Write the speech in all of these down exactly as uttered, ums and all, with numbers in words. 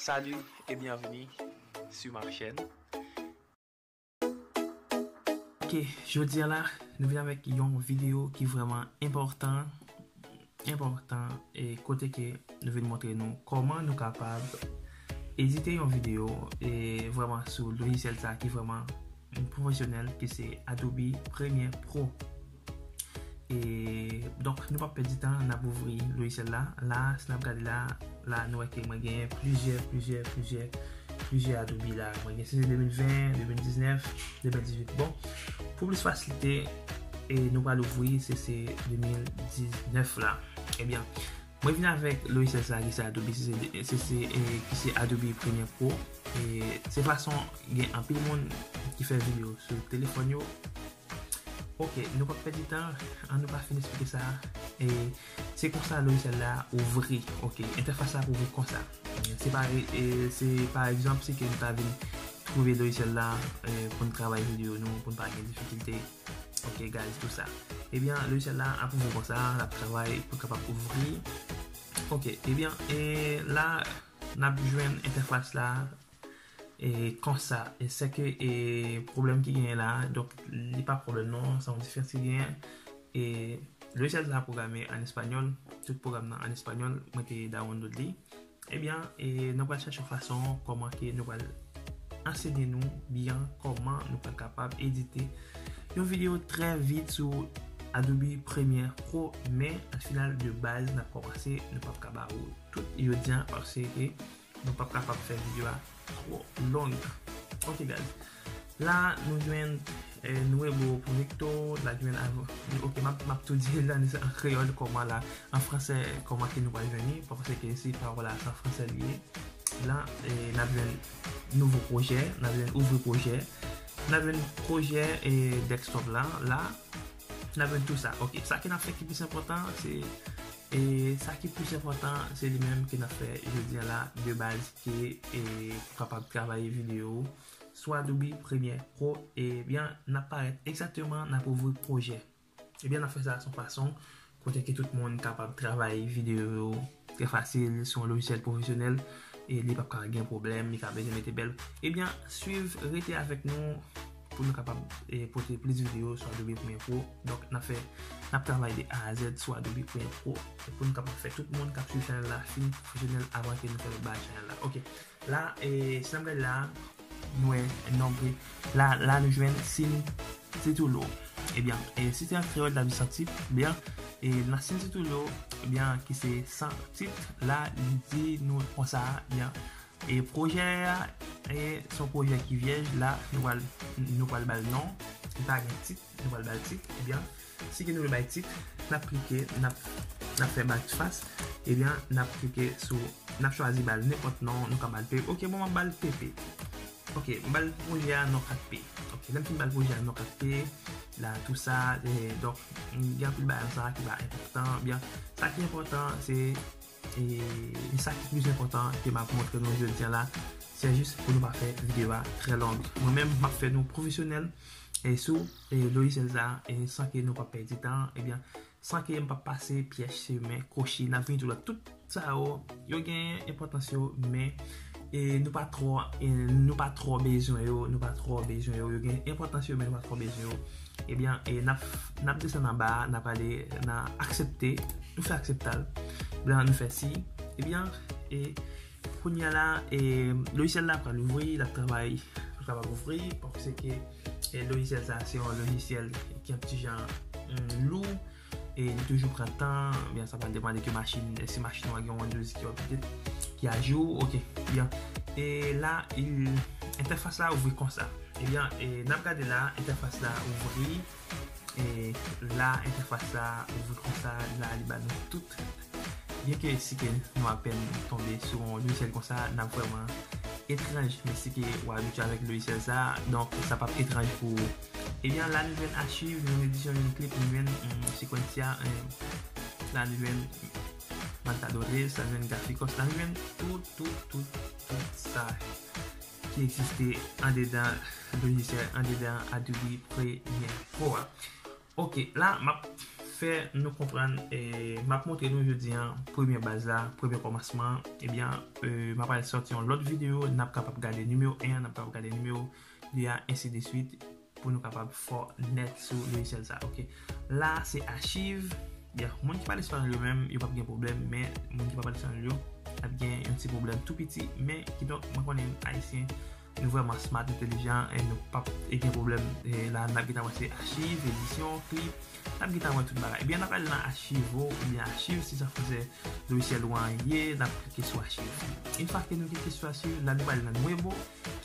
Salut et bienvenue sur ma chaîne. Ok, jodi a la, nou vin avèk yon videyo ki vrèman enpòtan, enpòtan, e kote ke nou vin montre nou kòman nou kapab edite yon videyo, e vrèman sou lojisyèl sa ki vrèman pwofesyonèl, ki se Adobe Premiere Pro. E, donk, nou p ap pèdi tan, n ap ouvri lojisyèl la. La, si n ap gade la, la, nou wè ke mwen genyen plizyè, plizyè, plizyè, plizyè Adobe la. Mwen gen, si se de mil ven, de mil diznèf, de mil dizuit. Bon, pou plis fasilite, e nou pral ouvri, se, se de mil diznèf la. Ebyen, mwen vin avèk lojisyèl sa ki se Adobe, se, se, se, e, ki se Adobe Premiere Pro. E se fason gen anpil moun ki fè videyo sou telefòn yo. Ok, nou p ap pèdi tan, an nou pa fin eksplike sa. E se konsa lojisyèl la ouvri. Ok, entèfas la pou ouvri konsa. Se pa, e se pa egzanp, si ke nou ta vin twouve lojisyèl la, e pou n travay videyo nou, pou n pa gen difikilte. Ok, guys, tou sa. Ebyen, lojisyèl la ap ouvri konsa, l ap travay pou l kapab ouvri. Ok, ebyen, e la, n ap jwenn entèfas la, e konsa. E sèke, e pwoblèm ki genyen la, donk, li pa pwoblèm non, se yon diferans ki genyen. E lojisyèl sa pwograme an espanyòl, tout pwogram nan an espanyòl, mwen te download li. Ebyen, e nou pral chèche yon fason kòman ke nou pral ansenye nou byen kòman nou pral kapab edite yon videyo trè vit sou Adobe Premiere Pro, men an final de baz n ap kòmanse, nou p ap ka ba ou tout jodi a paske nou p ap kapab fè videyo a twò long. Ok, guys. La, nou jwenn, e, Nuevo Proyecto, la jwenn av-, ok, m ap, m ap tou di l an, an kreyòl kòman la, an fransè, kòman ke nou pral jwenn li, paske se pawòl la, se an fransè li ye. La, e, n ap jwenn nouvo pwojè, n ap jwenn ouvri pwojè, n ap jwenn pwojè, e, desktop la, la, n ap jwenn tou sa. Ok, sa ke n ap fè ki plis enpòtan, se, e, sa ki plis enpòtan, se li menm ke n ap fè jodi a la, de baz, ke, e, pou kapab travay videyo sou Adobe Premiere Pro, ebyen, n ap parèt egzakteman, n ap ouvri pwojè. Ebyen, n ap fè sa sou fason kote ke tout moun kapab travay videyo yo trè fasil, sou yon lojisyèl pwofesyonèl, e li p ap ka gen pwoblèm, li ka bezwen mete bèl. Ebyen, swiv, rete avèk nou pou nou kapab, e, pote plis videyo sou Adobe Premiere Pro. Donk, n ap fè, n ap travay de A a Z sou Adobe Premiere Pro. E pou nou kapab fè tout moun k ap swiv chanèl la fin pwofesyonèl avan ke nou fè lòt bagay chanèl la. Ok. La, e, si n ap gade la, nou wè nonm ki la, la nou jwenn Sin Titulo. Ebyen, e, si se an kreyòl, ta di san tit, ebyen, e, nan Sin Titulo, ebyen, ki se san tit, la, li di nou konsa, ebyen, e pwojè a, e, se yon pwojè ki vyèj, la, nou pral, nou pral ba l non, li pa gen tit, nou pral ba l tit, ebyen, si ke nou vle bay tit, n ap klike, n ap, n ap fè backface, ebyen, n ap klike sou, n ap chwazi ba l nenpòt non, nou ka ba l P P. Ok, bon, m ap ba l P P. Ok, m ba l pwojè a non kat P. Ok, lè m fin ba l pwojè a non kat P, la, tou sa, e, donk, gen anpil bagay sa ki pa enpòtan, ebyen, sa ki enpòtan, se, e, e sa ki plis enpòtan ke m ap montre nou jodi a la, se jis pou nou pa fè videyo a trè long. Mwen menm, m ap fè nou pwofesyonèl, e sou, e, lojisyèl sa, e san ke nou pa pèdi tan, ebyen, san ke m pa pase pyèch, semen, kwochi, n ap vini tou la. Tout sa yo, yo gen enpòtans yo, men, e, nou pa twò, e, nou pa twò bezwen yo, nou pa twò bezwen yo, yo gen enpòtans yo, men nou pa twò bezwen yo. Ebyen, e, n ap, n ap desann anba a, n ap ale nan aksepte, nou fè aksepte l, ebyen, nou fè si, ebyen, e, kounye a la, e, lojisyèl la pral ouvri, l ap travay pou l kapab ouvri, paske, e, lojisyèl sa, se yon lojisyèl ki yon ti jan, mm, lou, e li toujou pran tan, ebyen, sa pral depann de ke machin, si machin ou a gen yon Windows ki update, ki ajou, ok, ebyen. E la, entèfas la ouvri konsa. Ebyen, e, n ap gade la, entèfas la ouvri, e la, entèfas la ouvri konsa, la, li ba nou tout. Byen ke si ke nou apèn tonbe sou yon lojisyèl konsa, n ap vrèman etranj, men si ke w abitye avèk lojisyèl sa, donk sa p ap etranj pou ou. Ebyen, la nou jwenn achiv, nou jwenn edisyon, nou jwenn klip, nou jwenn, mm, sequencia, eh, la nou jwenn Matadores, la nou jwenn Graficos, la nou jwenn tout, tout, tout, tout sa ki egziste andedan lojisyèl, andedan Adobe Premiere Pro a. Ok, la, m ap fè nou konprann, e, m ap montre nou jodi a premye baz la, premye kòmansman. Ebyen, e, m ap al sòti yon lòt videyo, n ap kapab gade nimewo en an, n ap kapab gade nimewo de a, ensi de swit, pou nou kapab fò nèt sou lojisyèl sa. Ok. La, se achiv. Byen, moun ki pale espanyòl yo menm, yo p ap gen pwoblèm, men moun ki pa pale espanyòl yo ap gen yon ti pwoblèm tou piti, men kidonk, mwen konnen ayisyen, nou vrèman smart, entelijan, e nou p ap gen pwoblèm. E la, n ap gentan wè se achiv, edisyon, klip, n ap gentan wè tout bagay. Ebyen, n ap al nan achivo, oubyen achiv, si se an fransè, lojisyèl ou an ye, n ap klike sou achiv. Yon fwa ke nou klike sou achiv, la nou pral nan Nuevo,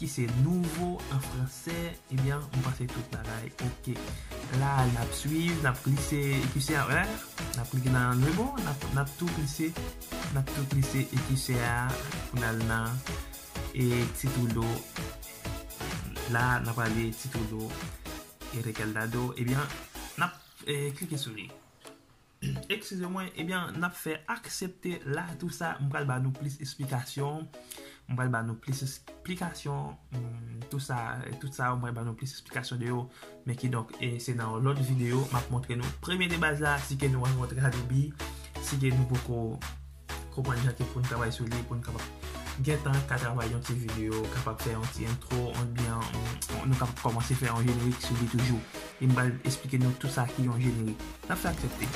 ki se nouvo an fransè, ebyen, m panse tout bagay ok. La, n ap swiv, n ap glise, e ki se, n ap klike nan Nuevo, n ap, n ap tou glise, n ap tou glise, e ki se a, pou n al nan, e, Título, la, n ap ale Título, e, Recalcado, ebyen, n ap, e, klike sou li. Eskize mwen, ebyen, n ap fè aksepte la, tou sa, m pral ba nou plis esplikasyon. M pral ba nou plis esplikasyon, mm, tou sa, tout sa, m pral ba nou plis esplikasyon de yo. Men kidonk, e se nan yon lòt videyo, m ap montre nou premye de baz la, si ke nou rankontre Adobe, si ke nou poko konprann jan ke pou n travay sou li, pou n kapab gentan ka travay yon ti videyo, kapab fè yon ti entwo, oubyen, mm, nou kapab kòmanse fè yon jenerik sou li toujou. E m pral esplike nou tout sa ki yon jenerik. N ap fè aksepte.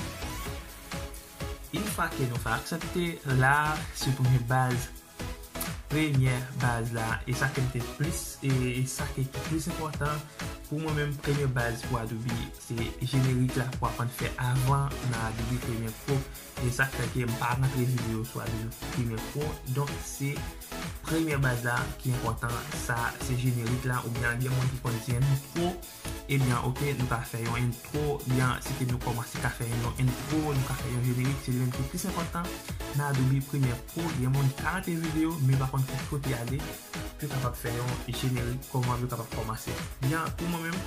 Yon fwa ke nou fè aksepte, la, se premye baz, premye baz la, e sa ke m te plis, e, e sa ke ki plis enpòtan pou mwen menm, premye baz pou Adobe, se jenerik la pou aprann fè avan nan Adobe Premiere Pro. E sa k fè ke m pa rantre videyo sou Adobe Premiere Pro. Donk, se premye baz la ki enpòtan, sa se jenerik la, oubyen gen moun ki konn di entwo, ebyen, ok, nou ka fè yon entwo, ebyen, si ke nou kòmanse ka fè yon entwo, nou ka fè yon jenerik, se li menm ki plis enpòtan nan Adobe Premiere Pro. Gen moun ki ka rantre videyo, men pa konn ki kote ale, pou yo kapab fè yon jenerik, kòman yo kapab kòmanse. Ebyen, pou mwen menm,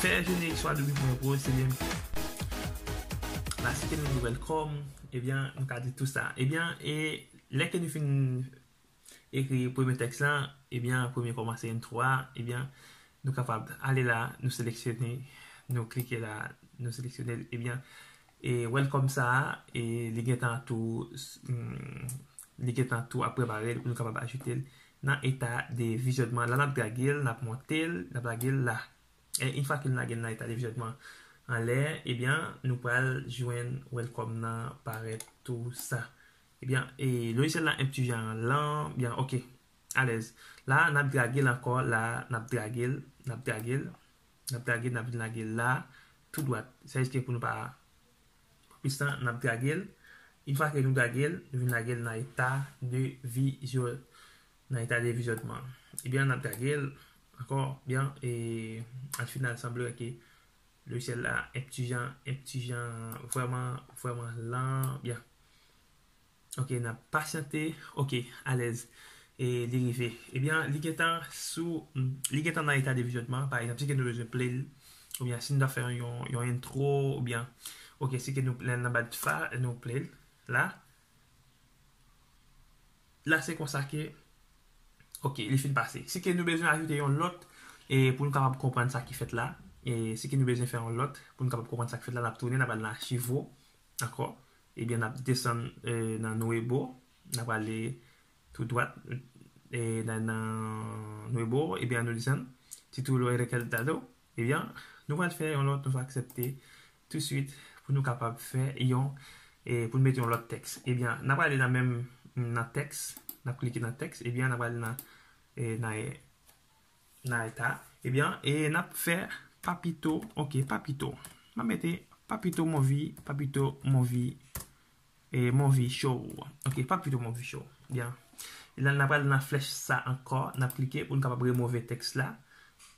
fè jenerik sou Adobe Premiere Pro, se li menm. La, si ke nou di welcome, ebyen, nou ka di tou sa. Ebyen, e lè ke nou fin ekri premye tèks la, ebyen, premye kòmanse entwo a, ebyen, nou kapab ale la, nou seleksyone, nou klike la, nou seleksyone l, ebyen, e welcome sa a, e li gentan tou, mm, li gentan tou ap prepare l pou nou kapab ajoute l nan eta de vizyònman. La, n ap drage l, n ap monte l, n ap lage l la. E yon fwa ke n lage l nan eta de vizyònman anlè, ebyen, nou pral jwenn welcome nan parèt tou sa. Ebyen, e lojisyèl la enptijan lan, byen, ok, alèz. La, n ap drage l ankò, la, n ap drage l, n ap drage l, n ap drage l, n ap vin lage l la, tou dwat. Sa vle di ke pou nou pa pran plis tan, n ap drage l. Yon fwa ke nou drage l, nou vin lage l nan eta de vizyon, nan eta de vizyònman. Ebyen, n ap drage l ankò, byen, e al final, sanble ke lojisyèl la enptijan, enptijan, vrèman, vrèman lan, byen. Ok, n ap pasyante, ok, alèz. E li rive. Ebyen, li gentan sou, li gentan nan eta de vizyònman, pa egzanp, si ke nou bezwen play l, oubyen si nou ta fè yon, yon entwo, oubyen, ok, si ke nou, lè n anba fa, nou play l, la. La, se konsa ke, ok, li fin pase. Si ke nou bezwen ajoute yon lòt, e pou nou kapab konprann sa ki fèt la, e si ke nou bezwen fè yon lòt, pou nou kapab konprann sa ki fèt la, n ap tounen, n ap al nan achivo, dakò? Ebyen, n ap desann, e, nan Nuevo, n ap ale tou dwat, e, nan, nan Nuevo, ebyen, nou desann, Título Recalcado, ebyen, nou pral fè yon lòt, nou va aksepte touswit pou nou kapab fè yon, e, pou nou mete yon lòt tèks. Ebyen, n ap ale nan menm, nan tèks, n ap klike nan tèks, ebyen, n ap ale nan, e, nan, nan eta. Ebyen, e n ap fè Papito, ok, Papito. M ap mete Papito Movie, Papito Movie, e, Movie Show. Ok, Papito Movie Show. Byen. E la, n ap al nan flèch sa ankò, n ap klike pou n kapab remove tèks la.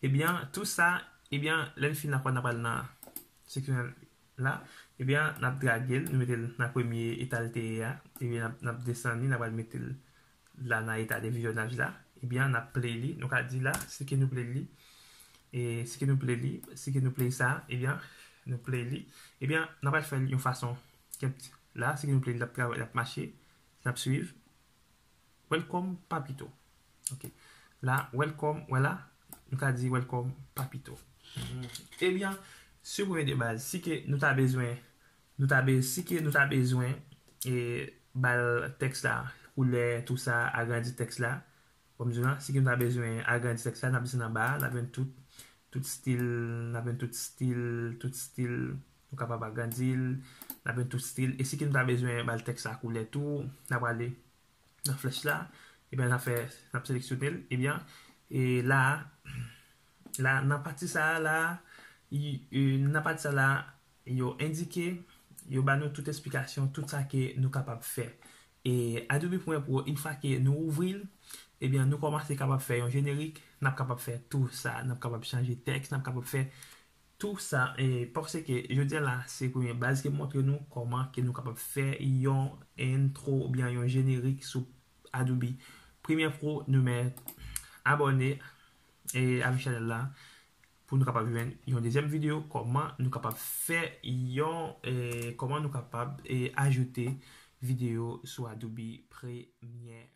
Ebyen, tou sa, ebyen, lè n fin ankò, n ap al nan seksyon la. Ebyen, n ap drage l, nou mete l nan premye eta l te ye a. Ebyen, n ap, n ap desann li, n ap al mete l la nan eta de vizyonaj la. Ebyen, n ap play li, nou ka di la, si ke nou play li, e si ke nou play li, si ke nou play sa, ebyen, nou play li. Ebyen, n ap al fè l yon fason, kèt la, si ke nou play li, l ap travay, l ap mache, n ap swiv. Welcome, Papito. Ok. La, welcome, wè la, nou ka di welcome, Papito. Ebyen, sou premye de baz, si ke nou ta bezwen Nou ta be, si ke nou ta bezwen e, ba l tèks la koulè, tou sa, agrandi tèks la. Kòm di la, si ke nou ta bezwen agrandi tèks la, n ap desann anba a, n ap jwenn tout, tout stil, n ap jwenn tout stil, tout stil, nou kapab agrandi l, n ap jwenn tout stil. E si ke nou ta bezwen ba l tèks la koulè tou, n ap ale nan flèch la, ebyen, n ap fè, n ap seleksyone l, ebyen, e la, la, nan pati sa a la, nan pati sa a la, yo endike, yo ba nou tout esplikasyon, tout sa ke nou kapab fè. E Adobe Premiere Pro, yon fwa ke nou ouvri l, ebyen, nou kòmanse kapab fè yon jenerik, n ap kapab fè tou sa, n ap kapab chanje tèks, n ap kapab fè tou sa, e paske jodi a la, se premye baz ke m montre nou kòman ke nou kapab fè yon entwo oubyen yon jenerik sou Adobe Premiere Pro. Nou mèt abòne e avèk chanèl la pou nou kapab jwenn yon dezyèm videyo kòman nou kapab fè yon e, kòman nou kapab e, ajoute videyo sou Adobe Premiere